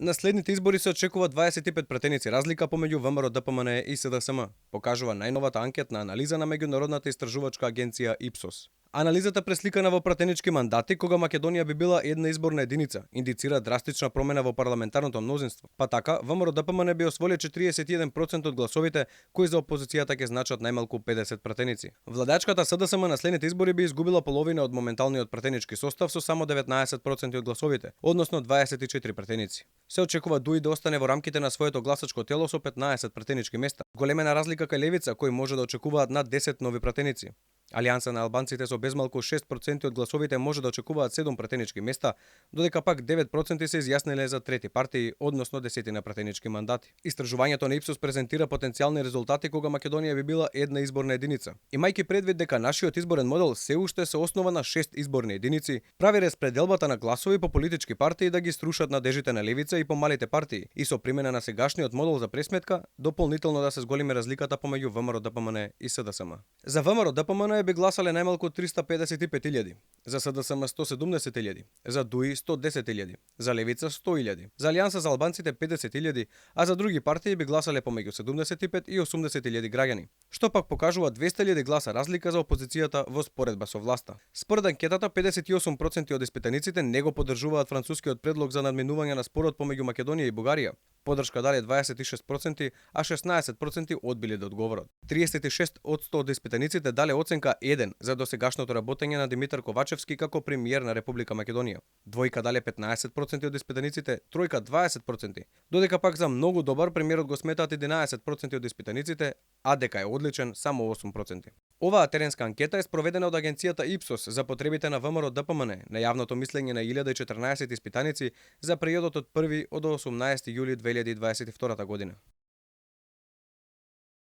На следните избори се очекува 25 претеници разлика помеѓу ВМРО ДПМН и СДСМ, покажува најновата анкетна анализа на меѓународната истражувачка агенција Ипсос. Анализата пресликана во пратенички мандати кога Македонија би била една изборна единица, индицира драстична промена во парламентарното мнозинство. Па така, ВМРО ДПМН би освоиле 41% од гласовите, кои за опозицијата ќе значат најмалку 50 пратеници. Владачката СДСМ на следните избори би изгубила половина од моменталниот пратенички состав со само 19% од гласовите, односно 24 пратеници. Се очекува ДУИ да остане во рамките на своето гласачко тело со 15 пратенички места. Големена разлика кај левица, кои може да очекуваат над 10 нови пратеници. Алијанса на албанците со безмалку 6% од гласовите може да очекуваат 7 пратенички места, додека пак 9% се изјасниле за трети партии, односно 10 пратенички мандати. Истражувањето на Ипсос презентира потенцијални резултати кога Македонија би била една изборна единица. Имајќи предвид дека нашиот изборен модел се уште се основа на 6 изборни единици, прави распределбата на гласови по политички партии да ги струшат надежите на левица и по малите партии, и со примена на сегашниот модел за пресметка, дополнително да се зголеми разликата помеѓу ВМРО ДПМН и СДСМ. За ВМРО ДПМН би гласале најмалку 355.000, за СДСМ 170.000, за ДУИ 110.000, за левица 100.000, за Алијанса за албанците 50.000, а за други партии би гласале помеѓу 75 и 80.000 граѓани, што пак покажува 200.000 гласа разлика за опозицијата во споредба со власта. Според анкетата, 58% од испитаниците не го поддржуваат францускиот предлог за надминување на спорот помеѓу Македонија и Бугарија. Подршка даде 26%, а 16% одбиле да одговорат. 36% од испитаниците дале оценка 1 за досегашното работење на Димитар Ковачевски како премиер на Република Македонија. Двојка дале 15% од испитаниците, тројка 20%, додека пак за многу добар премиерот го сметаат 11% од испитаниците, а дека е одличен само 8%. Оваа теренска анкета е спроведена од агенцијата Ипсос за потребите на ВМРО ДПМН на јавното мислење на 1014 испитаници за периодот од 1 до 18 јули 2022 година.